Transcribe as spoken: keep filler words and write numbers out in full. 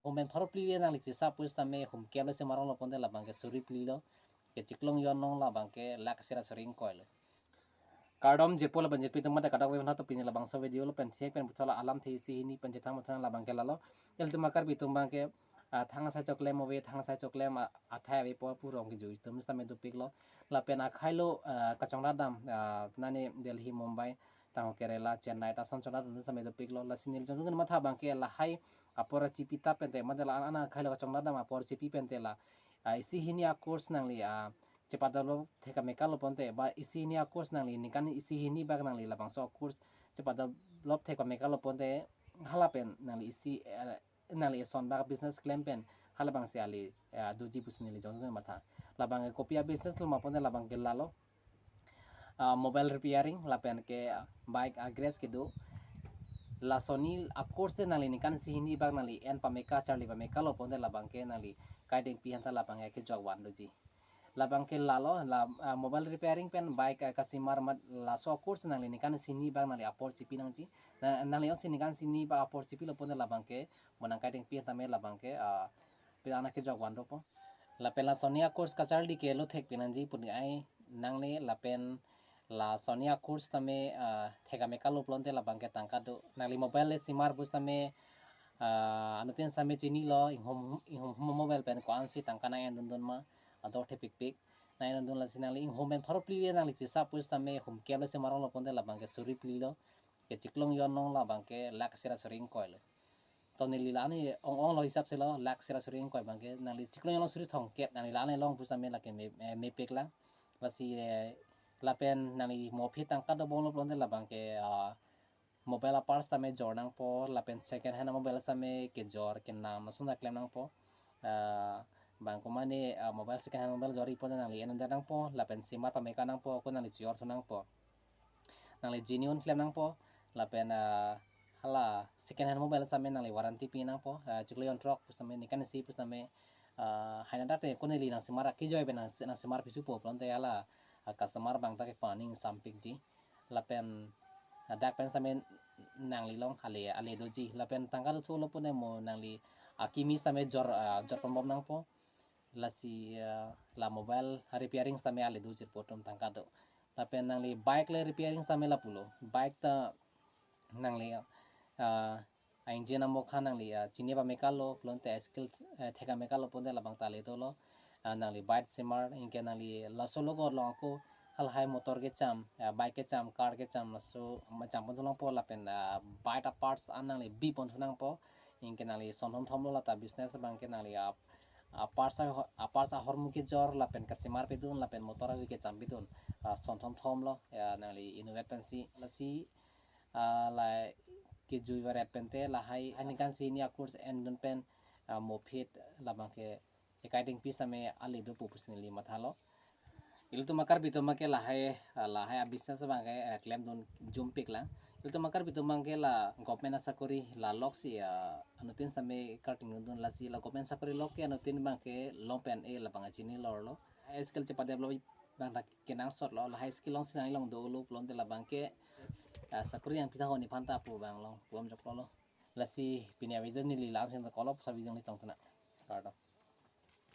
Home pen pharo phli le nangli chesa pusitame home kep le semar longlo ponte labang ke suri phli lo. Kechiklo jon along labang ke lakh sera suri ingkoi lo. Kardom jirpo lapen jirpi atum mate kadokave aphan, to pini labangso video lo pen chek pen puthot alamthe isi hini pen chethang puthot labang ke lalo. Ilitum a Karbi atum abang ke, ah, thang asai choklem ave, thang asai choklem, ah, athai avepo pu rong kejui atum sitame dopiklo. Lapen akhai lo, ah, kachongdat dam, ah, nani Delhi, Mumbai, tangho Kerala, Chennai ta ason chongdat dam sitame dopiklo. Lasi neli chongjong matha abang ke lahai apor chipi ta pente, mate la an akhai lo kachongdat dam apor chipi pente la, ah, isi hini a-course nangli, ah, chepadap thek kame kalo ponte, ba isi hini a-course nangli ningkan isi hini bak nangli labangso a-course chepadap thek kame kalo ponte, hala pen nangli isi, eh, nangli eson bak business klem pen hala abang si ale, eh, doji pusi neli chongjong matha. Labang ke kopi a-business lo ma ponte labang ke lalo, ah, mobile repairing lapen ke, ah, bike a-garage kedo. Lasonsi a-course te nangli ningkan isi hini bak nangli en pame ka, charli pame kalo ponte labang ke nangli kaidengpi aphanta labang ke kejok van doji. Labang ke lalo, la, ah, mobile repairing pen bike, ah, kasemar mat laso a-course nangli ningkan isi hini bak nangli apor chipi nangji. Na, nangli ongsi ningkan isi hini bak apor chipilo ponte labang ke mo nang kaidengpi aphanta me labang ke, ah, pila anak kejok van dopo. Lapen lasonsi a-course kacharli ke lo thek pinangji pu ai nangne, lapen lasonsi a-course tame, ah, thek kame kalo ponte labang ke tangka do. Nangli mobile le semar pusitame, ah, anuttin sitame chinilo, inghom, inghom mobile pen ko-ansi tangka nang-en dundun ma, ador thepikpik nang-en dundun. Lasi nangli inghom pen pharo phli le nangli chesa pusitame home kep le semar longlo ponte labang ke suri phli lo. Kechiklo jon along labang ke lakh sera suri ingkoi lo. To neli la-an ong-ong lo hisap si lo, lakh sera suri ingkoi abang ke, nangli chiklo jon along suri thomkep, nangli la-an long pusitame lake me, eh, mepik lang. Lasi, eh, lapen nangli mo aphi tangka dobom lo ponte labang ke, ah, mobile a-parts tame jor nangpo, lapen second hand mobile tame kejor kenam ason ta klem nangpo. Ah, bang komane, ah, mobile, second hand mobile jorji ponte nangli en-un det nangpo, lapen semar pame ka nangpo, ko nangli chejor su nangpo. Nangli genuine klem nangpo, lapen, ah, hala second hand mobile tame nangli warranty pi nangpo, ah, chiklo jon throk pusitame, ningkan isi pusitame, ah, haina dak te ko neli nangsemar akejoi pen nang, nangsemar pisu po ponte hala, ah, customer abang ta kepaning sampikji. Lapen, ah, dak pen sitame nangli along ale, ale doji. Lapen tangka do thulo pune mo nangli akimi sitame jor, ah, jor ponbom nangpo. Lasi, ah, la mobile repairing sitame ale do jirpo atum tangka do. Lapen nangli bike le repairing sitame lapulo. Bike ta nangli, ah, a-engine amokha nangli, ah, chini pame kalo, pulote a-skill, eh, thek kame kalo ponte labang ta ale dolo. Ah, nangli bike semar, anke nangli laso logot along ako halahai motor kecham, ah, bike kecham, car kecham, laso ma cham pon thu nangpo lapen, ah, bike a-parts an nangli bi pon thu nangpo. Anke nangli son thomthom lo lata business abang ke nangli a, a-parts a, a-parts ahormu kejor lapen kasemar pidun lapen motor ahui kecham pidun. Ah, son thomthom lo, ya, nangli innovate pensi, lasi, ah, la kejui varet pente lahai, hai ningkan isi hini a-course endun pen, ah, mo aphi labang ke ekaidengpi sitame ale dopo pusi neli mathalo. Ilitum a Karbi atum abang ke lahai, ah, lahai a-business abang ke, eh, klemdun jumpik lang. Ilitum a Karbi atum abang ke la government asakori la loksi, ah, anuttin sitame karting dun, lasi la government sakori lok ke anuttin abang ke long pen e labang achini lor lo. High skill chepadevelop abang ta kenangsot lo, la high skill alongsi nangli long dolo pulote labang ke, ah, sakori nangpi tha ho nephan ta pu abang long, puam jok lo lo. Lasi pini a-video neli la-an si ingkolo, puthot video neli tong tena. Kardom.